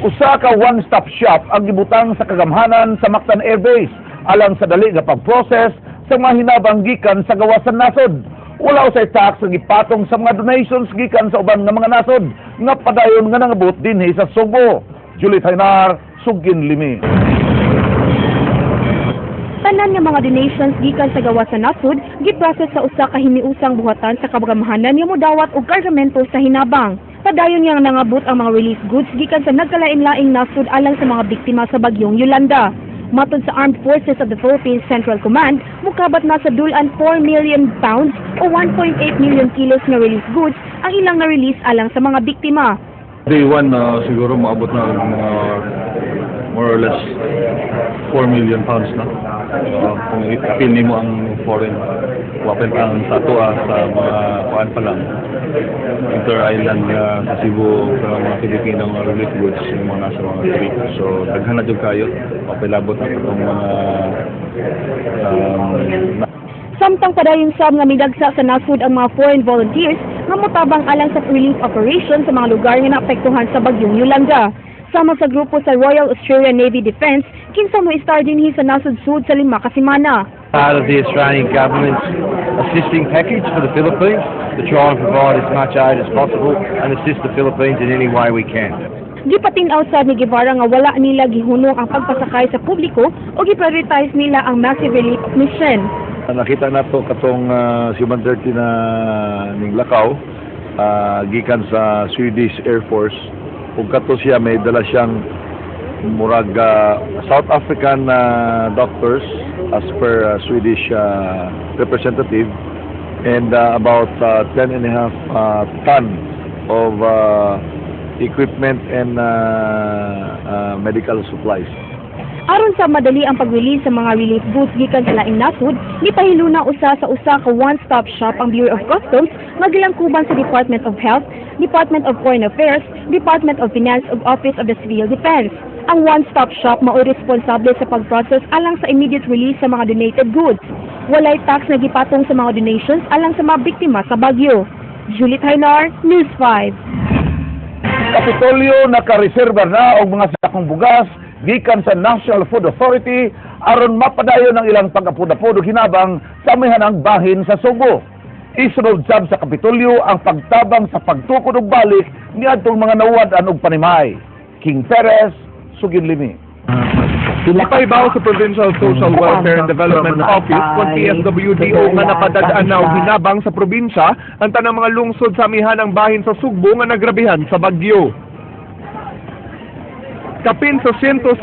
Usa ka one-stop shop ang gibutang sa kagamhanan sa Mactan Air Base alang sa dali nga pag-process sa mga hinabang gikan sa gawas sa nasod. Wala usay tax ang gipatong sa mga donations gikan sa uban nga mga nasod nga padayon nga nangabot dinhi sa Sugbo. Julie Taynar, Sugin Limi. Tanan nga mga donations gikan sa gawas sa nasod giprocess sa usa ka hiniusang buhatan sa kagamhanan nga modawat og kargamento sa hinabang. Padayon nga nangabot ang mga relief goods gikan sa nagkalain-laing nasod alang sa mga biktima sa bagyong Yolanda. Matod sa Armed Forces of the Philippines Central Command, mukabat na sa dul-an 4 million pounds o 1.8 million kilos nga relief goods ang ilang na-release alang sa mga biktima. Day one, siguro maabot na og mga more or less 4 million pounds na. Kung i-appeal nimo ang foreign, wapin pa ang sa atoa sa mga kuan pa lang inter-island nga sa Cebu, sa mga Pilipino nga relief goods, yung mga nasa mga 3. So daghan na jud kayo. Mapilabot na itong mga Samtang padayon sab nga midagsa sa nasod ang mga foreign volunteers nga motabang alang sa relief operation sa mga lugar nga naapektuhan sa bagyong Yolanda. Sama sa grupo sa Royal Australian Navy Defence, kinsa mo istar dinhi sa nasod sud sa 5 ka semana. Part of the Australian government's assisting package for the Philippines to try and provide as much aid as possible and assist the Philippines in any way we can. Gipatin-aw sad ni Guevara nga wala nila gihunong ang pagpasakay sa publiko o gi-prioritize nila ang massive relief mission. Nakita nato katong C-130 na ning lakaw gikan sa Swedish Air Force ug kato siya may dala siyang murag South African doctors as per Swedish representative and about 10 and a half ton of equipment and medical supplies. Aron sa madali ang pag-release sa mga relief goods gikan sa laing nasod, nipahiluna usa sa usa ka one-stop shop ang Bureau of Customs nga gilangkuban sa Department of Health, Department of Foreign Affairs, Department of Finance ug Office of the Civil Defense. Ang one-stop shop mao'y responsable sa pag-process alang sa immediate release sa mga donated goods. Walay tax na gipatong sa mga donations alang sa mga biktima sa bagyo. Julie Taynar, News 5. Kapitolyo, nakareserba na og mga sakong bugas gikan sa National Food Authority aron mapadayon ang ilang pag-apod-apod og hinabang sa amihanang bahin sa Sugbo. Isunod sab sa Kapitolyo ang pagtabang sa pagtukod og balik niadtong mga nawad-an og panimay. King Perez, Sugin Limi. Ipahibaw sa Provincial Social Welfare and Development Office kung PSWDO nga napadad-an na og hinabang sa probinsya ang tanang mga lungsod sa amihanang bahin sa Sugbo nga nagrabihan sa bagyo. Kapin sa 162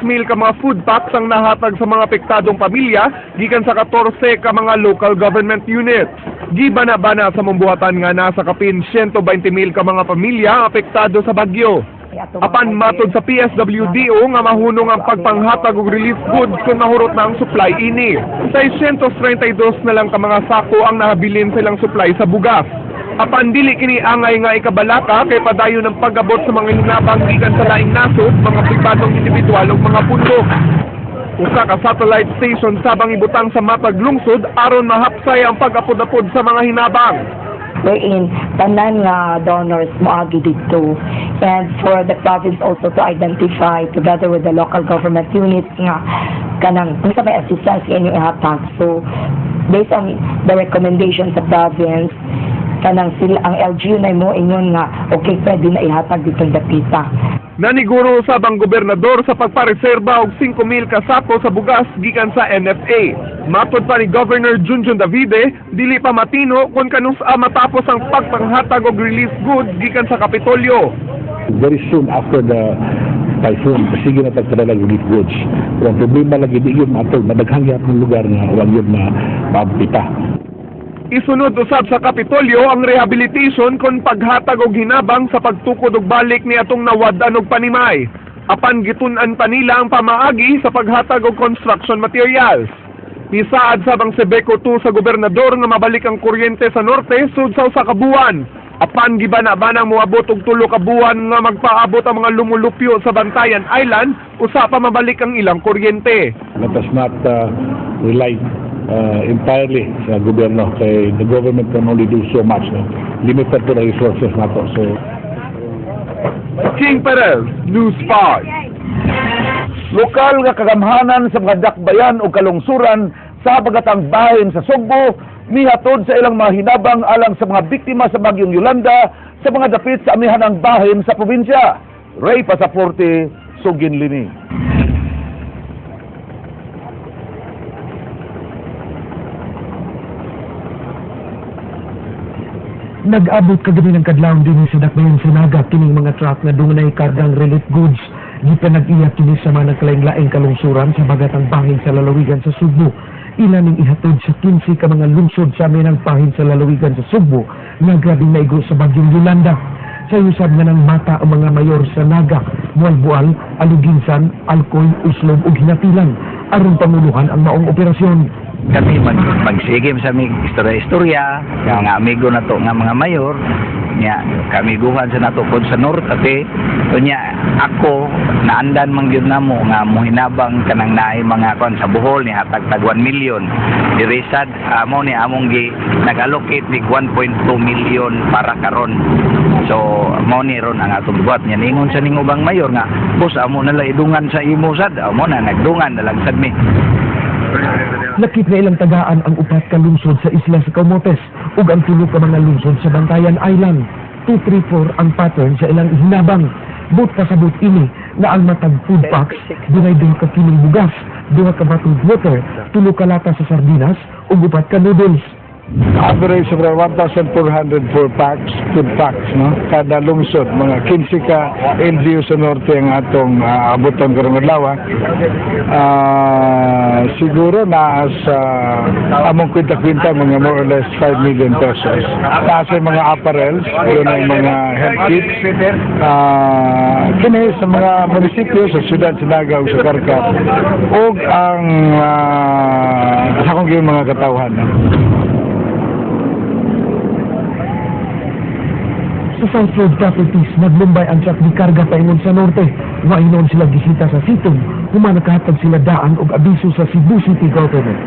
mil ka mga food packs ang nahatag sa mga apektadong pamilya gikan sa 14 ka mga local government units. Gibana-bana sa mambuhatan nga nasa kapin 120 mil ka mga pamilya ang apektado sa bagyo. Apan matod sa PSWDO nga mahunong ang pagpanghatag og relief goods kung mahurot na ang supply ini. 632 na lang ka mga sako ang nahabilin sa ilang supply sa bugas. Apan dili kini angay nga ikabalaka kay padayon ang pag-abot sa mga hinabang gikan sa laing nasod, mga pribadong individual ug mga pundok. Usa ka satellite station sab ang ibutang sa matag lungsod aron mahapsay ang pag-apod-apod sa mga hinabang. Wherein tanan nga donors moagi didto and for the province also to identify together with the local government units nga kanang unsa may assistance inyong ihatag. So based on the recommendations sa province, kanang sila ang LGU na mo ingon nga okay, pwede na ihatag ditong dapita. Naniguro usab ang gobernador sa pagpareserba og 5,000 ka sako sa bugas gikan sa NFA. Matod pa ni Governor Junjun Davide, dili pa matino kung kanus-a matapos ang pagpanghatag og relief goods gikan sa Kapitolyo. Very soon after the typhoon, sige na tagpadala relief goods. Pero ang problema lagi, di yun maatol, madaghan gyapon lugar nga wa yun na maabti pa. Isunod usab sa Kapitolyo ang rehabilitation kon paghatag og hinabang sa pagtukod og balik ni atong nawad-an og panimay. Apan gitun-an pa nila ang pamaagi sa paghatag og construction materials. Nisaad sab ang Sebeco 2 sa gobernador nga mabalik ang kuryente sa norte sud sa 1 ka buwan. Apan gibana-banang moabot og 3 ka buwan nga magpaabot ang mga lumulupyo sa Bantayan Island usa pa mabalik ang ilang kuryente. Let us not rely entirely sa gobyerno kay the government can only do so much. No? Limited to the resources nato. So, King Perez, News 5. Lokal nga kagamhanan sa mga dakbayan o kalungsuran sa bagatang bahin sa Sugbo mihatod sa ilang mga hinabang alang sa mga biktima sa bagyong Yolanda sa mga dapit sa amihanang bahin sa probinsya. Ray Pasaporte, Sugin Lini. Nag-abot kagabi ng kadlawon dinhi sa Dakbayan sa Naga kining mga truck nga dunay kargang relief goods. Gikan nag-iya kini sa mga nagkalaing-laing kalungsuran sa bagatang bahin sa lalawigan sa Sugbo. Ila ning ihatod sa 15 ka mga lungsod sa amihanang bahin sa lalawigan sa Sugbo nga grabeng naigo sa bagyong Yolanda. Sa usab nga nang mata ang mga mayor sa Naga, Moalboal, Aloguinsan, Alcoy, Oslob ug Ginatilan aron panguluhan ang maong operasyon. Kami magsigim sa mig istorya-istorya, nga amigo na to nga mga mayor, nya kami guhan sa nato pod sa norte, unya ako naandan man gyud namo nga mohinabang kanang naay mga kon sa Bohol ni hatag tag 1 million. Diri sad amo ni among gi nag-allocate mig 1.2 million para karon. So mao ni ron ang atong buhat nya ningon sa ning ubang mayor nga boss amo na lang idungan sa imo sad, amo na nagdungan na lang sad mi. Lakip na ilang tagaan ang upat ka lungsod sa isla sa Camotes ug ang tulo ka mga lungsod sa Bantayan Island. 2-3-4 ang pattern sa ilang hinabang. But pasabot ini na ang matag food packs dunay 2 ka kilong bugas, 2 ka bottled water, 3 ka lata sa sardinas ug 4 ka noodles. Average of around 1,404 packs, food packs, no? Kada lungsod, mga 15 ka LGU sa norte ang atong abuton karong adlaw. Siguro naa sa among kwinta-kwinta mga more or less 5 million pesos. Naa sa mga apparels, yun ang mga health kits. Kini sa mga munisipyo sa siyudad sa Naga ug sa Carcar ug ang sa akong giyong mga katawhan. No? Sa South Road Properties, naglumbay ang truck ni karga paingon sa norte. Wainon sila gisita sa Sitom, human nakahatag sila daan og abiso sa Cebu City Government.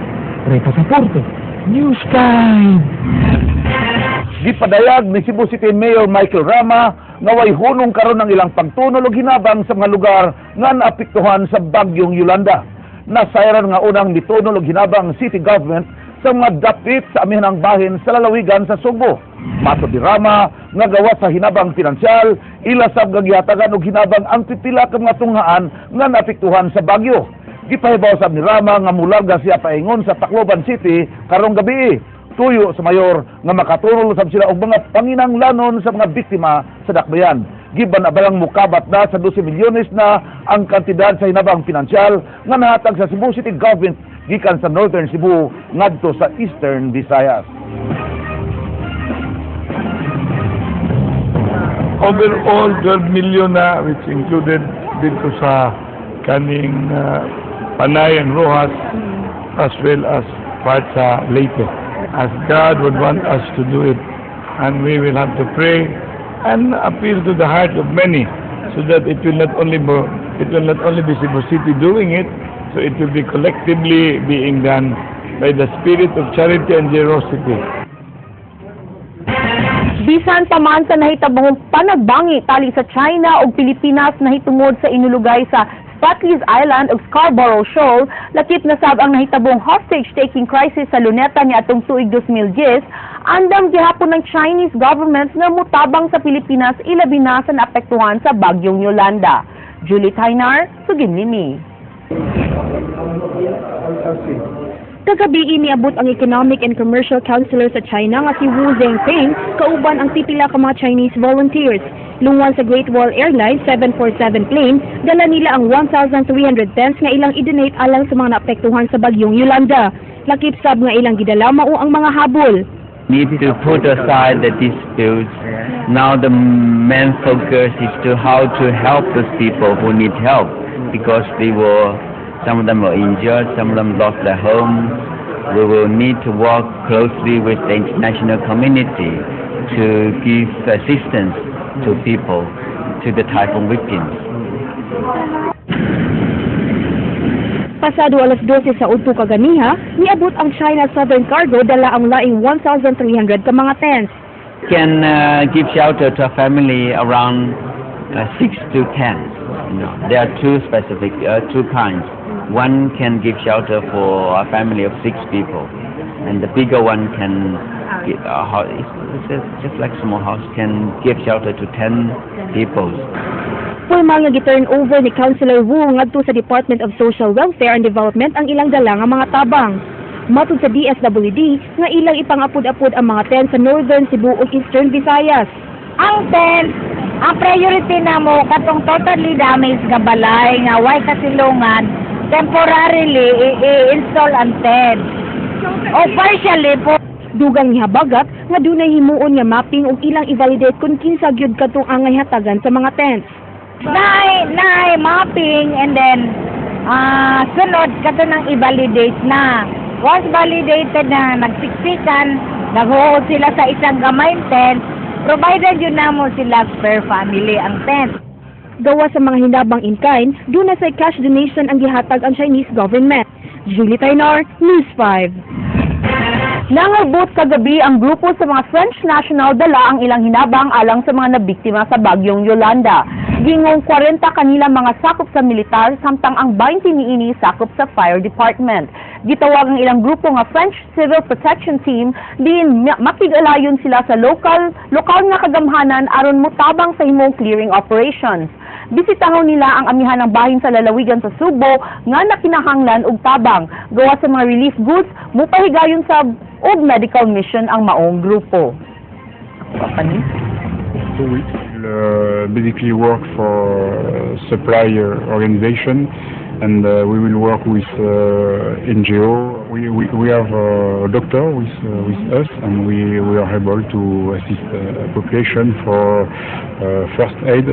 Ray Pasaporte, News 5. Gipadayag ni Cebu City Mayor Michael Rama nga way hunong karon ang ilang pagtunol og hinabang sa mga lugar nga naapektuhan sa bagyong Yolanda. Nasayran nga unang mitunol og hinabang city government sa mga dapit sa amihanang bahin sa lalawigan sa Sugbo. Matod ni Rama nga gawa sa hinabang pinansyal, ila sab nga gihatagan og hinabang ang pipila ka mga tunghaan nga naapektuhan sa bagyo. Gipahibaw sab ni Rama nga mularga siya paingon sa Tacloban City karong gabi. Tuyo sa mayor nga makatunol sab sila og mga panginanglanon sa mga biktima sa dakbayan. Giban na balang mukabat na sa 12 milyones na ang kantidad sa hinabang pinansyal nga nahatag sa Cebu City Government gikan sa Northern Cebu ngadto sa Eastern Visayas. Overall, 12 million na, which included dito sa kaning Panay and Rojas, as well as part sa Leyte. As God would want us to do it, and we will have to pray and appeal to the heart of many, so that it will not only be Cebu City doing it, so it will be collectively being done by the spirit of charity and generosity. Bisan pa man sa nahitabong panagbangi tali sa China ug Pilipinas nahitungod sa inulugay sa Spratlys Island ug Scarborough Shoal, lakip na sab ang nahitabong hostage-taking crisis sa Luneta niadtong tuig 2010, andam gihapon ng Chinese government nga mutabang sa Pilipinas ilabi na sa naapektuhan sa bagyong Yolanda. Julie Tainar, Suginlimi. Kagabi iniabot ang Economic and Commercial Counselor sa China nga si Wu Zhengping kauban ang pipila ka mga Chinese volunteers. Lungwan sa Great Wall Airlines 747 plane, dala nila ang 1,300 tents nga ilang i-donate alang sa mga naapektuhan sa bagyong Yolanda. Lakip sab nga ilang gidala mao ang mga habol. Need to put aside the disputes. Now the main focus is to how to help those people who need help, because they were, some of them were injured, some of them lost their homes. We will need to work closely with the international community to give assistance to people, to the typhoon victims. Pasado alas 12 sa udto kaganiha, niabot ang China Southern Cargo dala ang laing 1,300 ka mga tents. Can give shelter to a family around 6 to 10. There are two specific, two kinds. One can give shelter for a family of six people, and the bigger one can give, it's just like small house, can give shelter to 10 people. Formal nga gi-turn over ni Councilor Wu ngadto sa Department of Social Welfare and Development ang ilang dala nga mga tabang. Matud sa DSWD nga ilang ipangapud-apud ang mga tent sa Northern Cebu ug Eastern Visayas. Ang tent, ang priority namo katong totally damaged nga balay nga way kasilungan, temporarily i-install ang tent. O partially po. Dugang ni Habagat nga dunay himuon nga mapping ug ilang i-validate kung kinsa gyud kadtong angay hatagan sa mga tents. Naay mapping and then sunod kato nang i-validate na. Once validated na, nagsiksikan, naghuhod sila sa isang gamay tent, provided gyud namo sila per family ang tent. Gawa sa mga hinabang in kind, duna say cash donation ang gihatag ang Chinese government. Julie Taynor, News 5. Nangabot kagabi ang grupo sa mga French national dala ang ilang hinabang alang sa mga nabiktima sa bagyong Yolanda. Gingong 40 kanila mga sakop sa militar, samtang ang 20 niini sakop sa fire department. Gitawag ang ilang grupo nga French Civil Protection Team diin makig-alayon sila sa lokal lokal nga kagamhanan aron motabang sa himong clearing operations. Bisitahon nila ang amihan ng bahin sa lalawigan sa Sugbo nga nakinahanglan og tabang. Gawa sa mga relief goods, mupahigayon sab og medical mission ang maong grupo. Kapani? 2 weeks. We'll basically work for supplier organization and we will work with NGO. We have a doctor with us and we are able to assist population for first aid.